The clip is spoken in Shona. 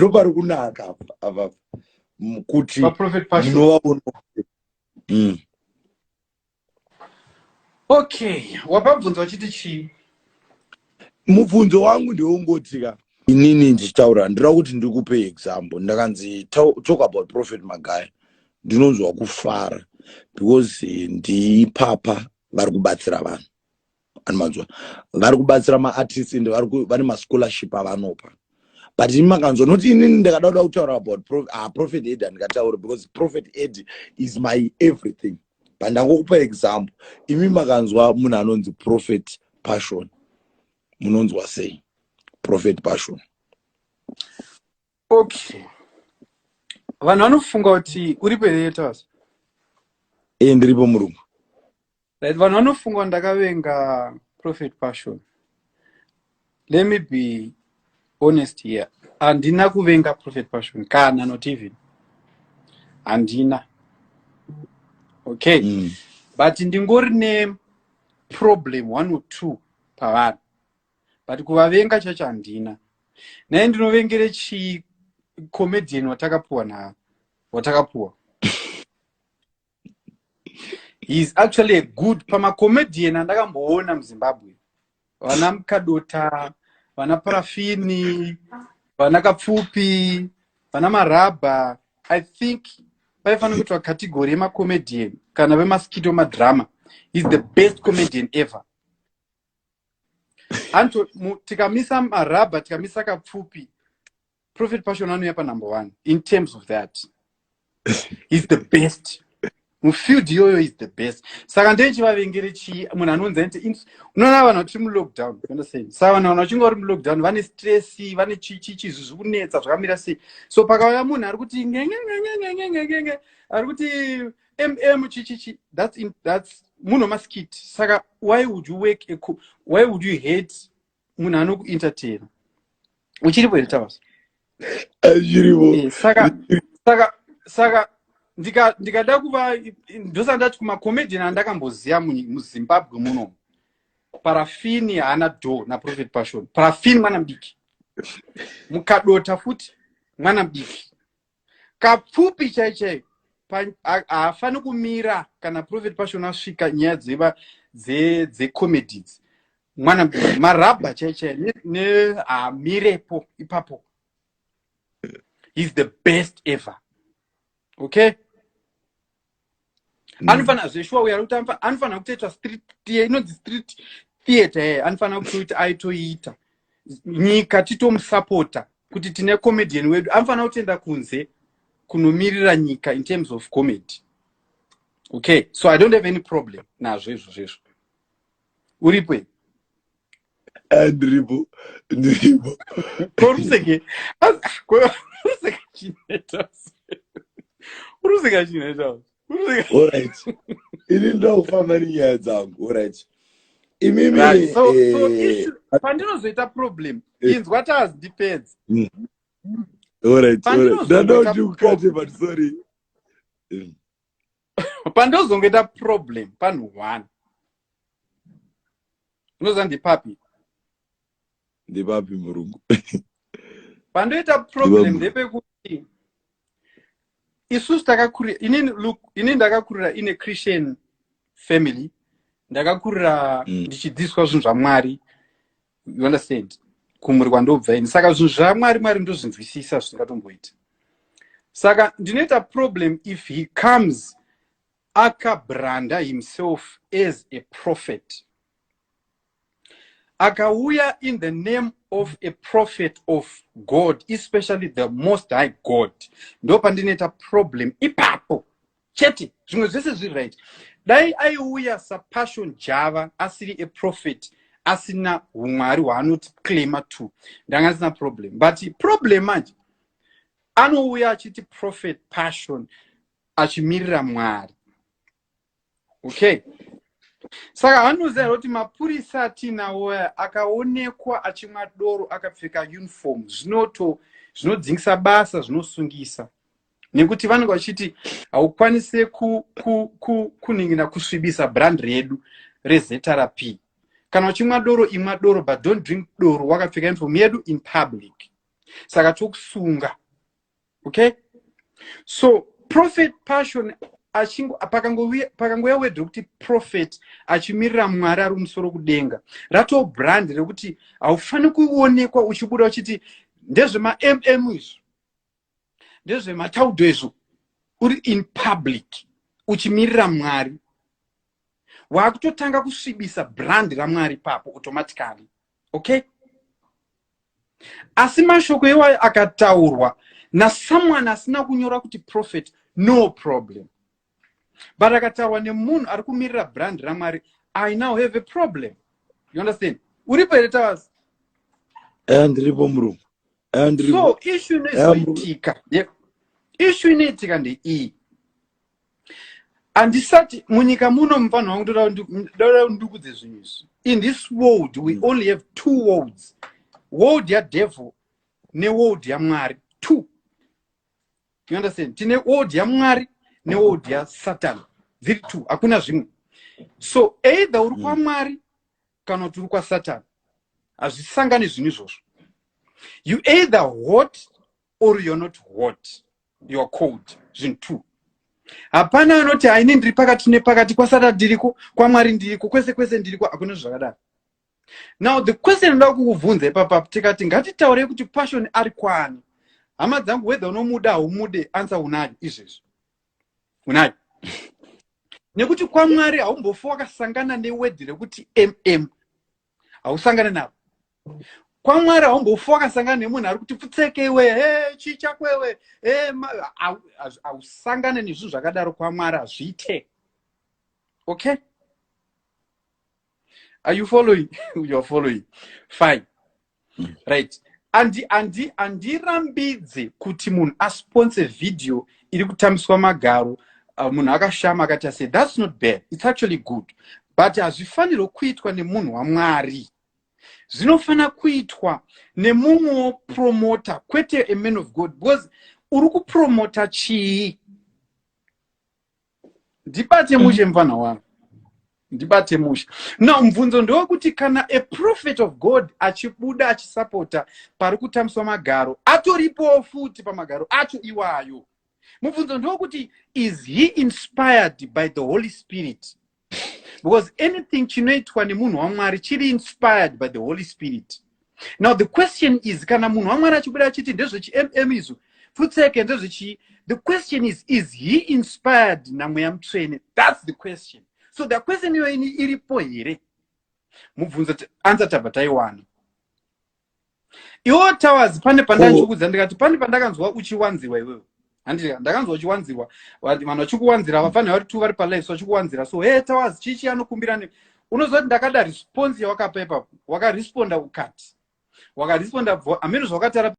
Ndopari kunaka apa apa kuti Prophet Passion. Munovaona. Okay, wapabvunza uchiti chii? Mubvunzo wangu ndeungoti ka, inini ndichitaura, ndinoda kuti ndikupe example. Ndakanzi talk about Prophet Magaya, ndinonzwa kufara because ndipapa vari kubatsira vanhu, anomanzwa, vari kubatsira maartists and vane mascholarship avanopa. But imi makanzwa noti inini ndakada kuda kutaura about Prophet Ed, handingatauri because Prophet Ed is my everything. But ndangokupa example. Imi makanzwa munhu anonzi Prophet Passion, munonzwa sei, Prophet Passion? Okay, vanhu vanofunga kuti uripo here, Tawaz? E, ndiripo, murungu. Right, vanhu vanofunga kuti ndakavenga Prophet Passion. Let me be honest here, handina kuvenga Prophet Passion kana, not even, handina, okay? But ndingori neproblem one or two pavanhu, but kuvavenga chacho handina. Naye ndinovengere chii comedian watakapuwa na watakapuwa? He is actually a good pamacomedian andakamboona muZimbabwe, vana Mukadota, vana Parafini, vana Kapfupi, vana Marabha. I think paifanira kuitwa category yemacomedian kana vemaskit emadrama. He is the best comedian ever. Anto tikamisa Marabha, tikamisa Kapfupi, Prophet Passion anouya panumber one in terms of that. He's the best mufield iyoyo, is the best. Saka ndechivavengere chii munhu anonzi anti? Unoona vanhu vatiri mulockdown, understand? Saka vanhu vachinge vari mulockdown vane stress, vane chichichi, izvi zviri kunetsa, zvakamira sei. So pakauya munhu ari kuti ngengengengengengenge, ari kuti chichichi, that's munhu wemaskit. Saka why would you work a, why would you hate munhu anokuentertaina? Uchiripo here, Tawaz? Achiripo. Saka ndikada kuva, ndosaka ndati kumacomedian andakamboziva muZimbabwe muno, Parafini haana do naProphet Passion. Parafini mwana mudiki, Mukadota futi mwana mudiki, Kapfupi chai chai haafani kumira kana Prophet Passion asvika. Nyaya dzeva dzecomedies, mwana mudiki Marabha chai chai haamirepo ipapo. He's the best ever, okay? Anofanira zveshuwa uyo ari kuti anofanira kutoitwa street, inonzi street theatre ye, anofanira kutoita, aitoita nyika titomusapota kuti tine comedian wedu. Anofanira kutoenda kunze kunomirira nyika in terms of comedy, okay? So I don't have any problem nazvo izvo zvezvo. Uripo here? Ndiripo, ndiripo. Koruseke, koruseka chineta, uruseka chineta. Alright, ini ndoda kufamba nenyaya dzangu. Alright, imimi. Right. So pandinozoita problem, inzwa, Tazi, ndipedze. Alright, ndada kuti ukate, but sorry. Pandozongoita problem panhu one, unoziva ndipapi? Ndipapi, murungu? Pandoita problem ndepekuti isusu takakurira, inini, look, inini ndakakurira in a Christian family, ndakakurira ndichidzidziswa zvinhu zvaMwari, you understand, kumuri kwandobva ini. Saka zvinhu zvaMwari, Mwari ndozvinzwisisa zvisingatomboiti. Saka ndinoita problem if he comes akabranda himself as a prophet, akauya in the name of a prophet of God, especially the Most High God. Ndo pandinoita problem ipapo chete. Zvimwe zvese zviri right. Dai aiuya saPassion Java asiri a prophet, asina umwari hwaanoti claima to, ndanga ndisina problem. But problem manje, anouya achiti Prophet Passion, achimirira Mwari, okay? Saka anoziva kuti mapurisa atinawo aya, akaonekwa achimwa doro akapfeka uniform, zvinoto zvinodzingisa basa, zvinosungisa, nekuti vanenge vachiti haukwanisi kuningina kusvibisa brand redu reZRP. Kana uchimwa doro, imwa doro, but don't drink doro wakapfeka uniform yedu in public. Saka tokusunga. Okay, so Prophet Passion pakangouya word rekuti prophet achimirira Mwari ari kumusoro kudenga, rato brand rekuti haufaniri kuonekwa uchibuda uchiti ndezvemamm izvo, ndezvemataudo izvo. Uri in public uchimirira Mwari, waakutotanga kusvibisa brand raMwari papo automatically, okay? Asi mashoko iwayo akataurwa nasomeone asina kunyora kuti prophet, no problem, but akataurwa nemunhu ari kumirira brand raMwari, I now have a problem. You understand? Uripo here, Tawasi? Eya, ndiripo, murungu. Eya, ndiripo. So issue inozoitika, issue inoitika ndeiyi. Handisati munyika muno, mufanhu wangu, ndoda ndikudze zvinhu izvi. In this world we only have two worlds, world yadevil neworld yaMwari. Two, you understand? Tine world yaMwari neworld yaSatan, dziri two, hakuna zvimwe. So either uri kwaMwari kana kuti uri kwaSatan, hazvisangani zvinhu izvozvo. You either hot or you're not hot, you are cold, zvinhu two. Hapana anoti haini, ndiri pakati nepakati, kwaSatan ndiriko, kwaMwari ndiriko, kwese kwese ndiriko. Hakuna zvakadaro. Now the question ndoda kukubvunza ipapapo, tikati ngatitaurei kuti Passion ari kwani, hama dzangu, whether unomuda haumude, answer unayo izvezvi, unayo, nekuti kwaMwari haumbofi wakasangana neword rekuti mm, hausangane naro. KwaMwari haumbofi wakasangana nemunhu ari kuti pfutsekewe, he chii chakwewe, he hausangane nezvinhu zvakadaro kwaMwari, hazviite. Okay, are you following? You are following, fine. Right, andirambidze kuti munhu asponsor video iri kutambiswa magaro, munhu akashama akati ase, that's not bad, it's actually good, but hazvifanirwi kuitwa nemunhu waMwari. Zvinofanira kuitwa nemumwewo promoter, kwete a man of God, because uri kupromota chii? Ndibate mushe, mufana wangu, ndibate mushe. Now mubvunzo ndewekuti kana a prophet of God achibuda achisapota pari kutambiswa magaro, atoripowo futi pamagaro acho iwayo, mubvunzo ndewekuti is he inspired by the Holy Spirit? Because anything chinoitwa nemunhu waMwari chiri inspired by the Holy Spirit. Now the question is, kana munhu waMwari achibuda achiti ndezvechimm izvo, pfutseke, ndezvechii, the question is he inspired naMweya Mutsvene? That's the question. So the question iyoyo iripo here? Mubvunzo, answer tabva taiwana. Iwo Towers, pane pandanchikudza ndikati pane pandakanzwa uchiwanzirwa iwewe, handiti? Ndakanzwa uchiwanzirwa, vanhu vachikuwanzira, vafanira vari two vari palive, so vachikuwanzira, so hey Towers, chichi anokumbira ne unoziva kuti ndakada response yawakapa ipapo. Wakaresponda ukati, wakaresponda hameno zvawakatara.